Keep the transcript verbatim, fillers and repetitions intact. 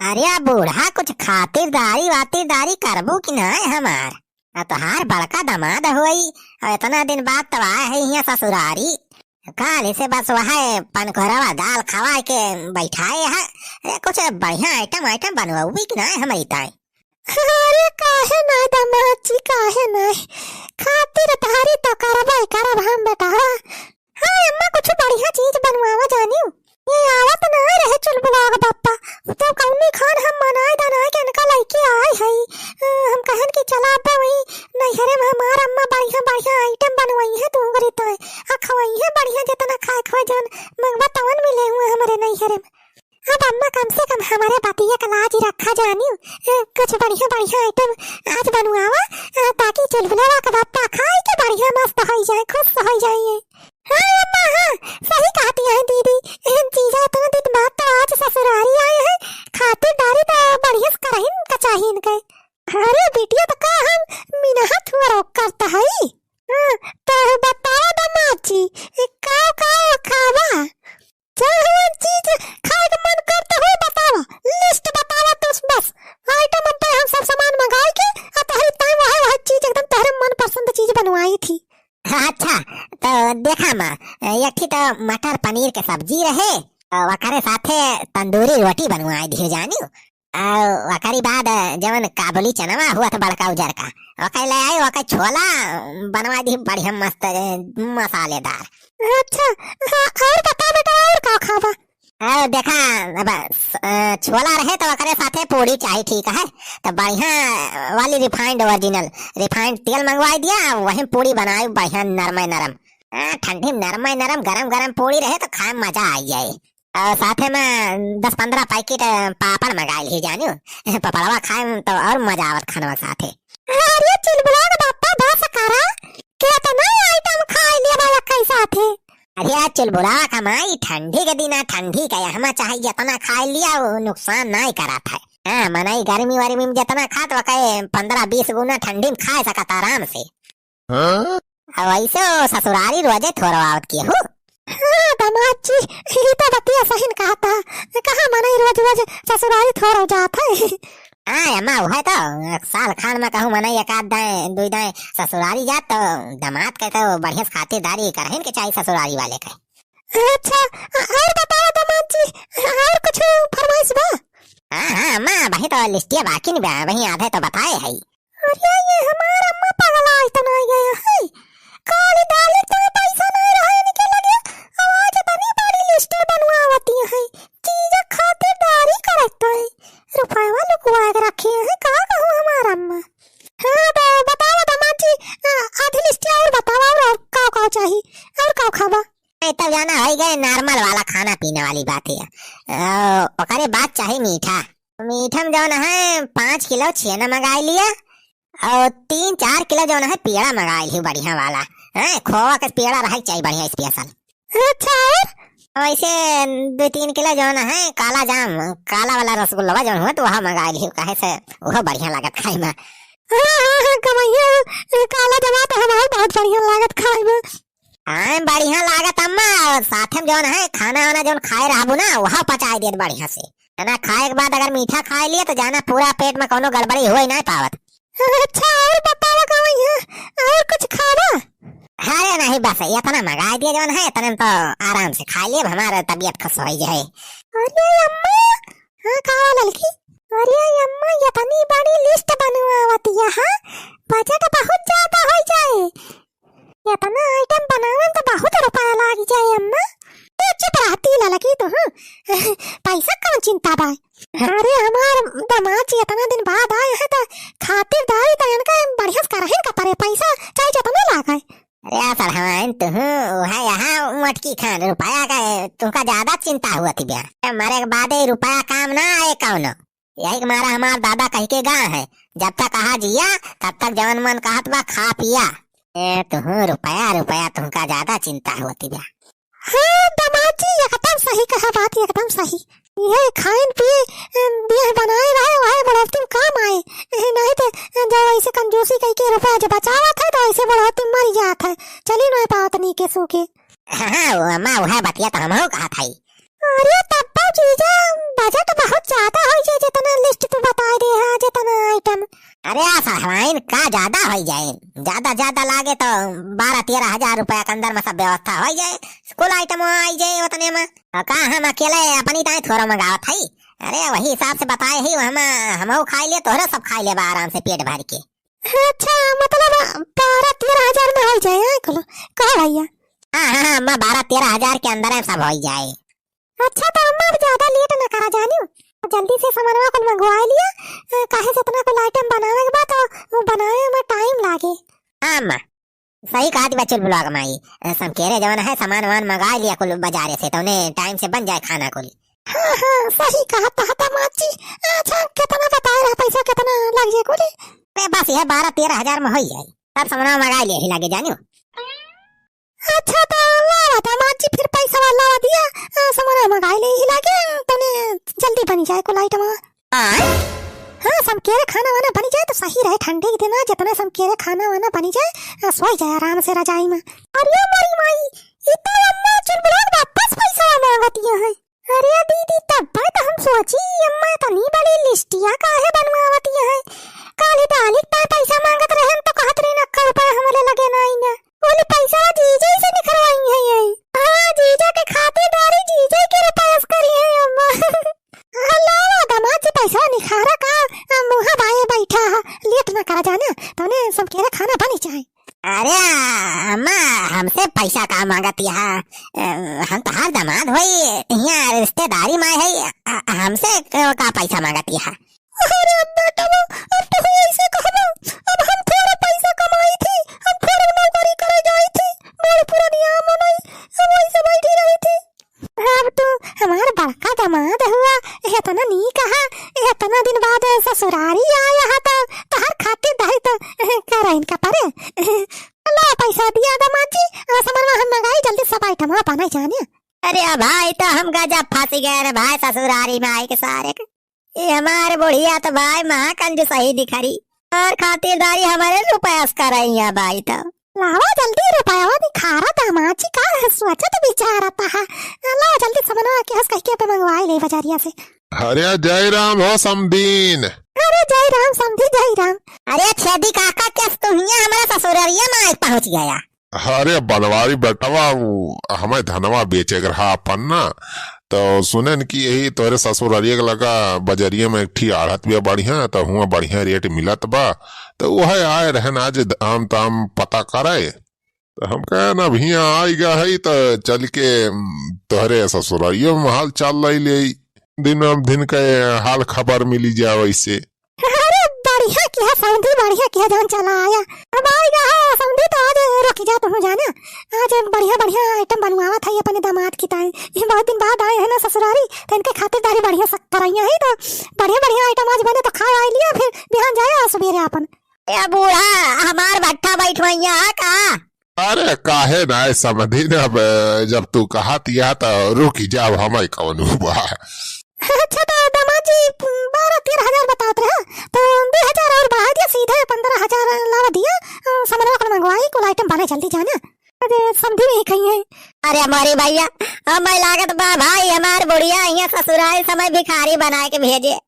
अरे बूढ़ा, कुछ खातिरदारी वातिरदारी करबू कि नाय हमार? आ तोहार बड़का दामाद होई, और इतना दिन बाद तो आए है यहाँ ससुरारी। काल से बस वह पनकोरवा दाल खवाए के बैठाए है। अरे कुछ बढ़िया आइटम आइटम बनवाबू कि नाय हमारी ताई? अरे काहे नाय दामाद जी, काहे नाय? खातिरदारी तो करबे करब हम बेटा। हाँ अम्मा, कुछ बढ़िया चीज बनवावा जानियो। ये आवत ना रहे चुलबुलावा के बप्पा, तो कौनी खान हम मनाए दनाए के इनका लइके आए हई। अ, हम कहन कि चला अब्बा वही नैहरे में हमार अम्मा बढ़िया बढ़िया आइटम बनवाई है, तू करी तो आ खवाई है बढ़िया, जितना खाए खवाए जौन मंगवा तवन मिले हुए हमारे नैहरे में। अब अम्मा कम से कम हमारे बतिया का लाज रखा जानियो। अ, कुछ बढ़िया बढ़िया आइटम आज बनवावा, अ, ताकि चुलबुलावा के बप्पा खाए के बढ़िया मस्त हो जाए, खुश हो जाए। हाँ अम्मा, हाँ, सही कहती है दीदी। एहन जीजा इतना दिन बाद तो आज ससुरारी आए हैं, खातिरदारी तो बढ़िया से करहिन का चाहिए इनके। अरे बिटिया, तो का हम मिनहा थोड़ा करता है? हाँ, तो बताओ दामाद जी, ए, का का खावा? जौन चीज खाए के मन करता हो बतावा, लिस्ट बतावा तू बस। आइटम अब हम सब सामान मंगाए के, आ तोहरी ताई वह वह चीज एकदम तोहरे मन पसंद चीज बनवाई थी। अच्छा, तो देखा माँ, एक ठी तो मटर पनीर के सब्जी रहे, और ओकरे साथे तंदूरी रोटी बनवाए दियो जानियो। और ओकरी बाद जवन काबुली चनवा हुआ था बड़का उजर का, ओकर ले आई, ओकर छोला बनवा दी बढ़िया मस्त, ए, मसालेदार। अच्छा, हाँ, और बता बेटा, और का खाबा? और देखा, अब, अ, छोला रहे तो ओकरे साथे पूड़ी चाही, ठीक है, तो बढ़िया वाली refined original refined तेल मंगवाई दिया, वही पूड़ी बनाई बढ़िया नरमे नरम। हाँ, ठंडी में नरमे नरम गरम गरम पूड़ी रहे तो खाए में मजा आ जाए। और साथे में दस पन्द्रह पैकेट, अ, पापड़ मंगा ली जानियो। पपड़वा खाए में तो और मजा आवत खानवा साथे। अरे चुलबुला के बप्पा बस करा, केतना आइटम खाए ले बा एक ही साथे। अरे चुलबुला का माई, ठंडी के दिन है, ठंडी का यहमा चाहे जितना खाए लिया, वो नुकसान नाहीं करत है। हाँ, मनई गर्मी वर्मी में जितना खात वके पन्द्रह बीस गुना ठंडी में खाए सकत आराम से। हाँ? अब ऐसे वो ससुरारी रोजे थोरवावत की हो। हाँ, दामाद जी, ई तो बतिया सही न कहता। कहाँ मनई रोज रोज ससुरारी थोरव जात है। हाँ, अम्मा, वह तो एक साल खान में कहूँ मनई एक आध दाएं, दुई दाएं ससुरारी जात तो दामाद के तो बढ़िया से खातिरदारी करहिन के चाहिए ससुरारी वाले के। अच्छा, अ-, और बताओ दामाद जी, और कुछ फरमाइश बा? हाँ, हाँ, अम्मा, वही तो लिस्टिया बाकी नहीं बा, वही आधे तो बताए है। अरे, ये हमार अम्मा पगला इतना गया है। काली दाली तो पैसा नहीं रहा इनके लगे, अब आज इतनी बड़ी लिस्ट बनवावती है। चीज खातिरदारी करत है। रुपया लुकवा के रखे हैं, का कहूँ हमार अम्मा। हाँ, तो बताओ दामाद जी, अ, आधी लिस्ट और बताओ, और, और का, का चाहिए, और का खाबा? ए, तब जाना है गए normal वाला खाना पीना वाली बात है। अ, ओकरे बाद चाहे मीठा। मीठा में जौन है पाँच किलो छेना मंगाई लिया और तीन चार किलो जौन है पेड़ा मंगाई ली बढ़िया वाला। हैं, खोवा के पेड़ा रहे के चाहिए बढ़िया special। अच्छा, और? वैसे दो तीन किलो जौन है काला जाम, काला वाला रसगुल्ला जौन हुआ तो वह मंगाई ली, काहे से वह बढ़िया लागत खाए में। हाँ, हाँ, हाँ, कमैया, ए, काला जमा तो हमारे बहुत बढ़िया लागत खाए में। हाँ, बढ़िया लागत अम्मा, और साथे में जौन है खाना वाना जौन खाए रहबू ना, वह पचाए देत बढ़िया से। है ना, खाए के बाद अगर मीठा खाए लिए तो जाना पूरा पेट में कौनो गड़बड़ी हो ही नहीं पावत। अच्छा, और बतावा का भैया, और कुछ खावा? अरे नहीं, बस इतना मंगा दिया जौन है, इतने में तो आराम से खा लिए, हमारा तबीयत खुश हो जाए। अरे अम्मा, हाँ, खावा ललकी? अरे अम्मा, इतनी बड़ी लिस्ट बनवावती है, हाँ? बजट बहुत ज्यादा हो जाए। इतना आइटम बनावे में तो बहुत रुपया लाग जाए अम्मा। ए, चुप रहती ललकी तो, हाँ। पैसा कौन चिंता बा? अरे हमार दामाद जी इतना दिन बाद आए हैं तो खातिरदारी तो इनका बढ़िया से करहिन का परे, पैसा चाहे जितना लागे। अरे सर, हाँ, तू, वह यहाँ मटकी खान रुपया का तुमका ज्यादा चिंता हुआ थी बया। मरे के बाद ये रुपया काम ना आए कौनो। यही के मारा हमार दादा कह के गा है, "जब तक कहा जिया, तब तक जवन मन कहत बा खा पिया।" ए, तुहू रुपया, रुपया तुहका ज्यादा चिंता होती बा। हाँ, दामाद जी, एकदम सही कहा बात, एकदम सही। ये खाइन पिए, ए, देह बनाए रहे, वही बढ़ोतरी में काम आए। ए, नहीं तो, ए, जब ऐसे कंजूसी कह के रुपया जब बचावत है, तो ऐसे बढ़ोतरी में मर जात है। चली नहीं पावत नी के सूखे। हाँ, हाँ, वो अम्मा, वह बतिया तो हमहू कहत हई। अरे तब्बो जीजा, बजट बहुत ज्यादा हो जाए, ज्यादा होइ जाए, ज्यादा, ज्यादा लागे तो बारह तेरह हजार रुपया के अंदर में सब व्यवस्था होइ जाए, कुल item आई जाए उतने में। और का हम अकेले अपनी ताई थोड़ा मंगावत हई? अरे वही हिसाब से बताए ही, हम, हमहू खाई ले, तोहरे सब खाई लेबा आराम से पेट भर के। अच्छा, मतलब बारह तेरह हजार में होइ जाए, हाँ, कुल? कहो भैया। हाँ, हाँ, हाँ, अम्मा, बारह तेरह हजार के अंदर में सब होइ जाए। अच्छा, तो अम्मा, अब ज्यादा late न करा जानियो, जल्दी से सामानवा कुल मंगवाए लिया, अ, काहे से इतना कुल item बनावे के बा, तो वो बनावे में time लागे। हाँ अम्मा, सही कहत बा चुलबुलवा के माई, अ, समकेरे जवन है सामान वामान मंगाए लिया कुल बाजारे से, तौने time से बन जाए खाना कुल। हाँ, हाँ, सही कहत बा दामाद जी। अच्छा, कितना बताए रहा पैसा, कितना लग जाए कुल? अरे बस यह बारह तेरह हजार में होइ जाए, सब सामान मंगाए लिया ही लागे जानियो। अच्छा, तो लावा दामाद जी, फिर पैसा लावा दिया, आ, सामान मंगाए ले ही लागे, तने जल्दी बनी जाए कुल item। आय? हाँ, समकेरे खाना वाना बनी जाए तो सही रहे, ठंडी के दिन है, जितना समकेरे खाना वाना बनी जाए, आ, सोई जाए आराम से रजाई में। अरे मोरी माई, ई तो अम्मा चुलबुला वापस पैसा मांगतिया है। अरे दीदी, तब तो हम सोची, अम्मा इतनी बड़ी लिस्टिया काहे बनवावती है? काली डाली का पैसा मांगत रहन तो कहत रही, "अक्का रुपया हमरे लगे नाई ना।" बोले, "पैसा जीजे से निखरवाई है ये।" हाँ, जीजा के खातिरदारी जीजे के रुपया से करी है अम्मा। हाँ, लावा दामाद जी, पैसा निखारा का, आ, मुँहा बाए बैठा है, late ना करा जाना, तने समकेरे खाना बनी जाए। अरे अम्मा, हमसे पैसा का मांगत यहाँ? अ, हम तोहार दामाद होई, यहाँ रिश्तेदारी में है, अ, हमसे क-, का पैसा मांगत यहाँ? अरे बेटवा, अब तो ऐसे कहबो, अब हम थोड़ा पैसा कमाई थी, हम थोड़ा नौकरी करे जाई थी, बड़ पुरनिया मनई, अब ऐसे बैठी रही थी। अब तू हमार बड़का दामाद हुआ, एतना नीक हा, एतना दिन बाद ससुरारी आया हा, तो तोहार खातिरदारी तो करइन का परे। ला पैसा दिया दामाद जी, आ सामानवा हम मंगाई, जल्दी सब item अपना जाने। अरे भाई, तो हम गजब फंसी गए रे भाई, ससुरारी में आई के सारे के। ये हमार बुढ़िया तो भाई महा कंजूसही दिखरी, और खातिरदारी हमारे रुपया से करइया भाई तो। लावा जल्दी रुपया निखारा दामाद जी, का है सोचत विचारत है। लावा जल्दी समनवा के हंस कह के पे मंगवाई ले बजारिया से। अरे जय राम हो समदीन। अरे जय राम समधी, जय राम। अरे छेदी काका, कैस तू हियां हमारे ससुररिया में आज पहुंच गया? अरे बनवारी बेटवा, उ हमें धनवा बेचे के रहा अपन ना, तो सुनेन कि यही तोहरे ससुररिया के लगा बजरिया में एक ठी आढ़त बिया बढ़िया, तो हुआ बढ़िया rate मिलत बा, तो वह आए रहन आज दाम ताम पता करे। तो हम कहन अब हियां आई गा है, तो चल के, उम, तोहरे ससुररिया में हाल चाल लई ले, दिन अब दिन के हाल खबर मिली जाए वैसे। अरे बढ़िया किया समधी, बढ़िया किया जौन चला आया। अब आएगा है समधी तो आज रुक जा तू जाना। आज बढ़िया बढ़िया item बनवावत है अपने दामाद की ताई। ये बहुत दिन बाद आए हैं ना ससुरारी, तो इनके खातिरदारी बढ़िया से करइया है, तो बढ़िया बढ़िया item आज बने तो खा आए लिया, फिर बिहान जाए और सवेरे अपन। ए बूढ़ा, हमार भट्ठा बैठवइया है का? अरे काहे ना, ए समधी न, अब जब तू कहत या त रुकी जाब, हमइ कौन हुआ। अच्छा, तो दामाद जी, बारह तेरह हजार बतात रहा, तो दो हजार और बढ़ा दिया, सीधे पन्द्रह हजार लावा दिया। अ, समनवा कुल मंगवाई, कुल item बने, जल्दी जाना। अरे समधी नहीं कही है। अरे मोरी भइया, हमइ लागत बा भाई, हमार बुढ़िया हियां ससुराल समय भिखारी बनाए के भेजे।